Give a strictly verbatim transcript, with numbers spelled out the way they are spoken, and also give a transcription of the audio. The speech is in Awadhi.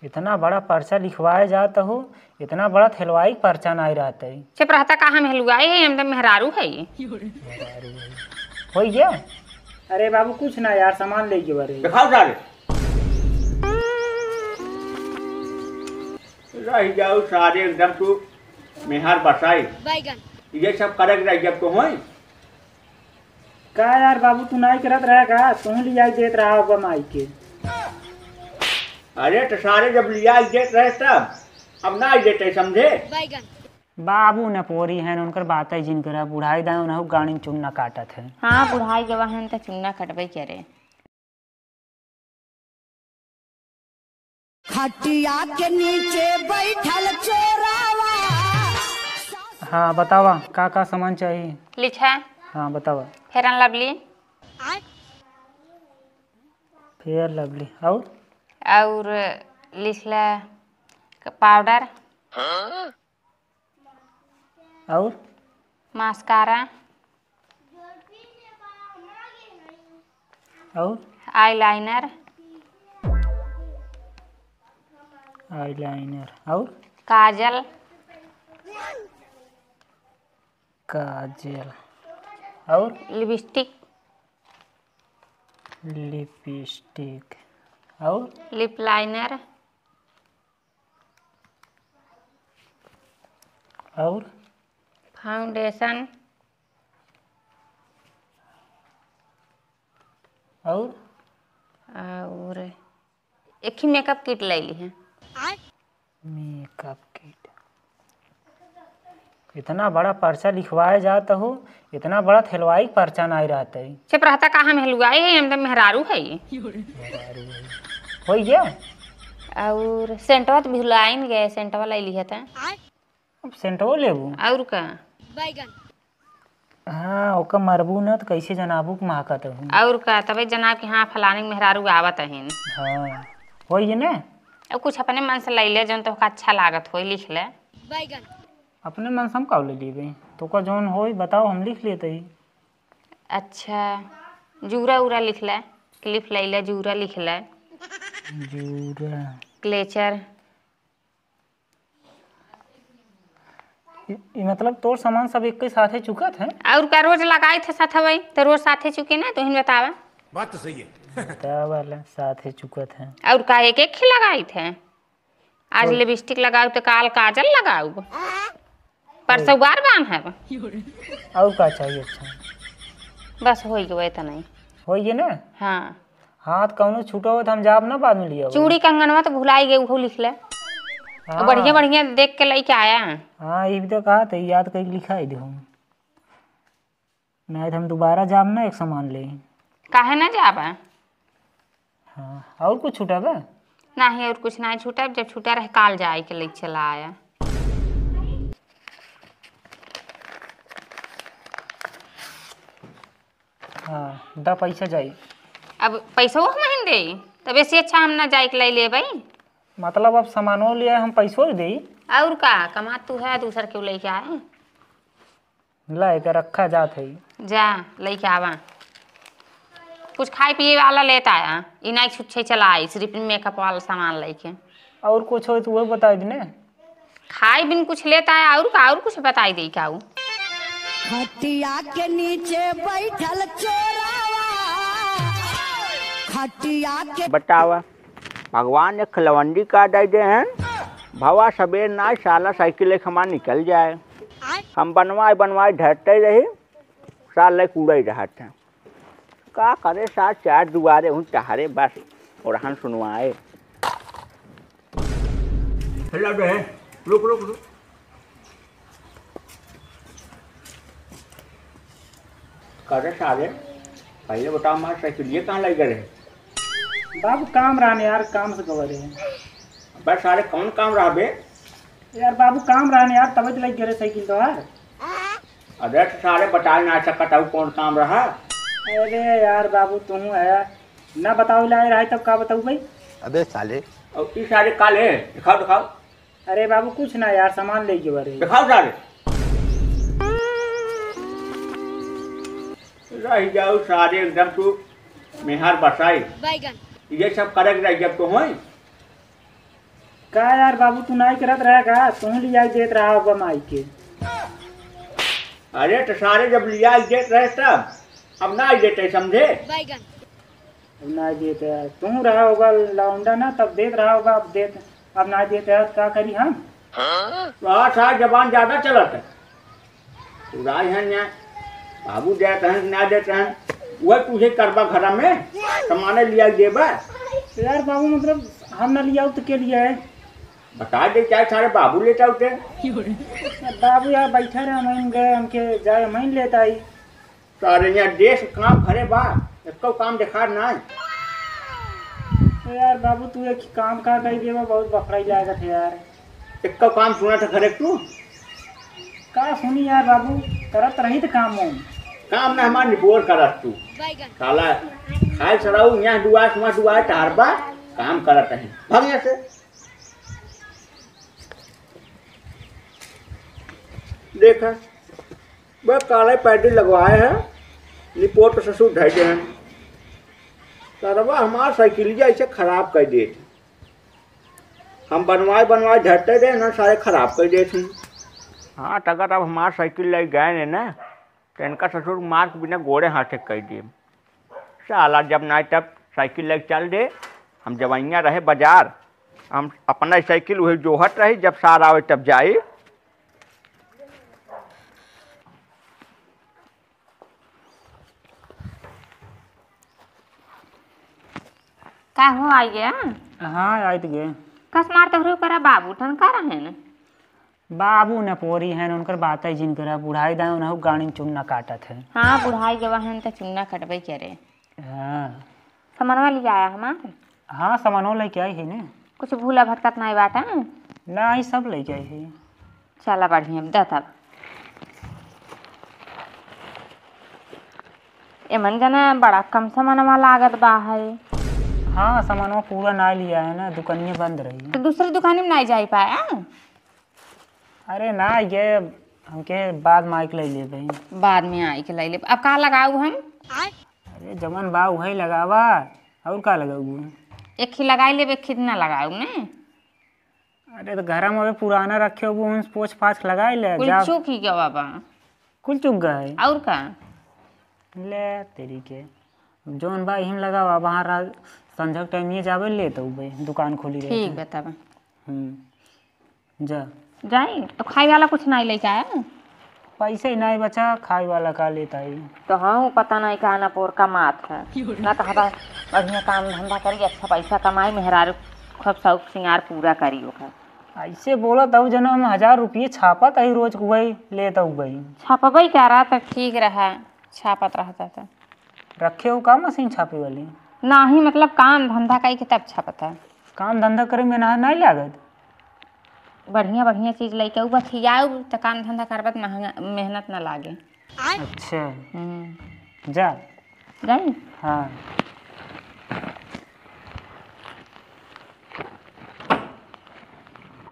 इतना बड़ा पर्चा लिखवाए जात हो, इतना बड़ा हेलवाई पर्चा नाई रहत है। चुप रहता का, हम हेलवाई है, हम तो मेहरारू है। मेहरारू है। होई गया? अरे बाबू, कुछ ना यार, सामान ले गए रहे। दिखाओ सारे। रह जाओ सारे, एकदम तू मेहर बसाई। बैगन। ये सब करे के रह गया तो होई। का यार बाबू, तू नाई करत रहे का? तू लियाई देत रहा होगा माई के। अरे तो सारे जब लियाई देत रहे तब, अब ना देते, समझे? बैगन। बाबू न पोरी हैं, उनकर बातें जिन करा, बुढ़ाई दाएं उन्हें गाड़ी में चुन्ना काटत है। हाँ, बुढ़ाई गवा हैं तो चुन्ना कटबे करे। खटिया के नीचे बैठल चोरावा। हाँ, बतावा, का का सामान चाहिए? लिखा। हाँ, बतावा। Fair and Lovely। Fair Lovely। और? और लिखला पाउडर। और? Mascara। और? Eyeliner। Eyeliner। और? काजल। काजल। और? Lipstick। Lipstick। और? Lip liner। और? Foundation। और? और एक ही makeup kit ले ली है। Makeup kit। इतना बड़ा पर्चा लिखवाए जात हो, इतना बड़ा हेलवाई पर्चा नाई रहत है। चुप रहता का, हम हेलवाई है, हम तो मेहरारू है। मेहरारू है। होई गया? और सेंटवा तो भुलाइन गए, सेंटवा ले लिया था। अब सेंटवो लेबू? और का? बैगन। हाँ, ओका मरबू न त कैसे जनाबू कि महकत हूँ। और का, तबे जनाब कि हाँ, फलाने के मेहरारू आवत अहिन। हाँ, होई है ना? अब कुछ अपने मन से ले ले, जौन तोहका अच्छा लागत होई, लिख ले। बैगन। अपने मन से हम का ले लेबे? तोका जौन होई बताओ, हम लिख लेते ही। अच्छा, जूरा उरा लिख ले, क्लिप ले ले, जूरा लिख ले। जूरा। क्लेचर। ई, ई मतलब तोर सामान सब एक ही साथे चुकत है? और का, रोज लगाई थे साथ वही, तो रोज साथे चुके ना, तुहिन बतावा। बात तो सही है। बतावा ला, साथे चुकत है। और का, एक एक ही लगाई थे? आज और लिपस्टिक लगाऊ तो काल काजल लगाऊ, परसों बार बांधब। और का चाहिए? अच्छा, बस होई गए इतना ही। होई गए ना? हाँ। हाँ, तो कौनो छूटा हो तो हम जाब ना बाद में लिया। चूड़ी कंगनवा तो भुलाई गए, उहो लिख ले। हाँ। बढ़िया बढ़िया देख के लेके आया। हाँ, ये भी तो कहा था, याद करके लिखा ही दे हम। नहीं तो हम दोबारा जाब ना एक सामान ले। काहे ना जाबा? हाँ, और कुछ छूटा बा? नहीं, और कुछ नहीं छूटा, जब छूटा रहे काल जाए के ले चला आया। हाँ, द पैसा जाई। अब पैसो हम ही दे, तब ऐसे अच्छा हम ना जाए के ले लेबै। मतलब अब सामानो ले आए, हम पैसो ही देई। और का, कमा तू है, दूसर क्यों लेके आए? ला, एकर रखा जात है। जा, लेके आवा। कुछ खाए पिए वाला लेत आया, ई नहीं छुच्छे चला आई, सिर्फ मेकअप वाला सामान लेके। और कुछ हो तो वो बताई दने। खाए बिन कुछ लेत आया, और का, और कुछ बताई दे का ऊ? खटिया के नीचे बैठल चोरावा, खटिया के बतावा, भगवान एक खिलवंडी का दे दे हैं, भवा सबेर ना साला साइकिल एक हमार निकल जाए। हम बनवाए बनवाए धरते रही, साल ले कूड़ा ही रहत है। का करे सार चार दुआरे हूँ टहरे बस, और हम सुनवाए। हेलो बे, रुक, रुक, रुक। करे सारे, पहले बताओ, हमारे साइकिलिए कहाँ लग गए रहे? बाबू, काम रहने यार, काम से गवा रहे। बस सारे, कौन काम रहा बे? यार बाबू, काम रहने यार, तबे तो लग गए रहे साइकिल तो यार। अरे तो सारे, बता ना सकत हूँ कौन काम रहा? अरे यार बाबू, तुम है ना, बताओ लाए रहे तब का बताऊ भाई? अबे साले। और ई सारे का ले? दिखाओ, दिखाओ। अरे बाबू, कुछ ना यार, सामान ले गए रहे। दिखाओ सारे। रह जाओ सारे, एकदम तू मेहर बसाई। बैगन। ये सब करे के रह गया तो होई। का यार बाबू, तू नाई करत रहे का? तू लियाई देत रहा होगा माई के। अरे तो सारे जब लियाई देत रहे तब, अब नाई देते, समझे? अब नाई देते, तू रहा होगा लौंडा ना, तब देत रहा होगा, अब देत, अब नाई देते है तो का करी हम? तो आज सार जबान ज्यादा चलत है। तू राय है न्याय, बाबू देत हैं कि ना देत हैं, वह तुझे करबा घर में, सामाने लिया देबा। तो यार बाबू, मतलब हम ना लियाऊ तो के लिए है? बता दे, चाहे सारे बाबू लेता होते। बाबू यार बैठा रहे, हम गए, हमके जाए, हम लेता आई। सारे यहाँ देश काम घरे बा, एको काम देखा ना। तो यार बाबू, तू एक काम का कही देबा, बहुत बखराई लागत है यार। एको काम सुना था घरे तू? का सुनी यार बाबू, करत रही तो काम वाम। काम ना हमार निपोर करत तू। साला खाए सराऊ यहाँ दुआ, वहाँ दुआ, टहरबा, काम करत है। भाग यहाँ से। देखा, वह काले पैंट लगवाए हैं, निपोर तो ससुर ढह गए हैं। सरवा हमार साइकिलिया ऐसे खराब कर देत। हम बनवाए बनवाए झरते रहे ना, सारे खराब कर देत हैं। हाँ, तो अगर अब हमार साइकिल ले गए ने ना, तो इनका ससुर मार के बिना गोड़े हाथे कर दिए। साला जब नाई तब साइकिल लेके चल दे, हम जवैया रहे बाजार, हम अपना साइकिल वही जोहत रही, जब सार आवे तब जाई। का हो, आई गया? हाँ, आइत गए। कस मार तोहरे ऊपर बाबू ठन का रहे न? बाबू न पोरी हैं, उनकर बात ही जिन करा, बुढ़ाई दाएं उन्हें गाड़ी में चुन्ना काटत है। हाँ, बुढ़ाई गवा हैं तो चुन्ना कटबे करे। हाँ। समनवा ले आया हमार? हाँ, समनवा लेके आई है ने। कुछ भूला भटकत नहीं बाटा? ना, ई सब लेके आई है। चला बढ़िया, द तब। एमन जना बड़ा कम समनवा लागत बा है। हाँ, समनवा पूरा ना लिया है ना, दुकानिया बंद रही। तो दूसरी दुकानी में ना जाई पाया? अरे ना, ये हमके बाद में आइके ले लेबे। बाद में आइके ले लेबे। अब का लगाऊ हम? अरे जवन बा उहे लगावा, और का लगाऊ? एक ही लगाई लेबे, एक ही ना लगाऊ ने। अरे तो घर में अबे पुराना रखे हो, उनसे पोछ पाछ लगाई ले, कुल जा। चूक ही गवा बा। कुल चूक गए। और का? ले तेरी के, जौन बा इहिम लगावा, वहाँ रा-, संझा के टाइम ये जाबे ले तो बे, दुकान खोली रहे ठीक तो। बा तब। हम्म। जा। जाई? तो खाए वाला कुछ नहीं लेके आया? पैसे ही नहीं बचा, खाए वाला का लेता ही। तो हाँ, पता नहीं कहाँ ना पोर कमात है। ना तो हवा बढ़िया काम धंधा करी, अच्छा पैसा कमाई, मेहरारू खूब शौक सिंगार पूरा करी ओकर। ऐसे बोलत हऊ, जना हम हजार रुपये छापत हई रोज, वही लेत हऊ गई। छापबई करा तो ठीक रहा, छापत रहता तो। रखे हो का मशीन छापे वाली? नाही, मतलब काम धंधा कई के तब छपत है। काम धंधा करे में ना, नहीं लागत? बढ़िया बढ़िया चीज लेके उ बथियाऊ त काम धंधा करबत महंगा, मेहनत ना लागे। अच्छा। हम्म। जा। जाई? हाँ।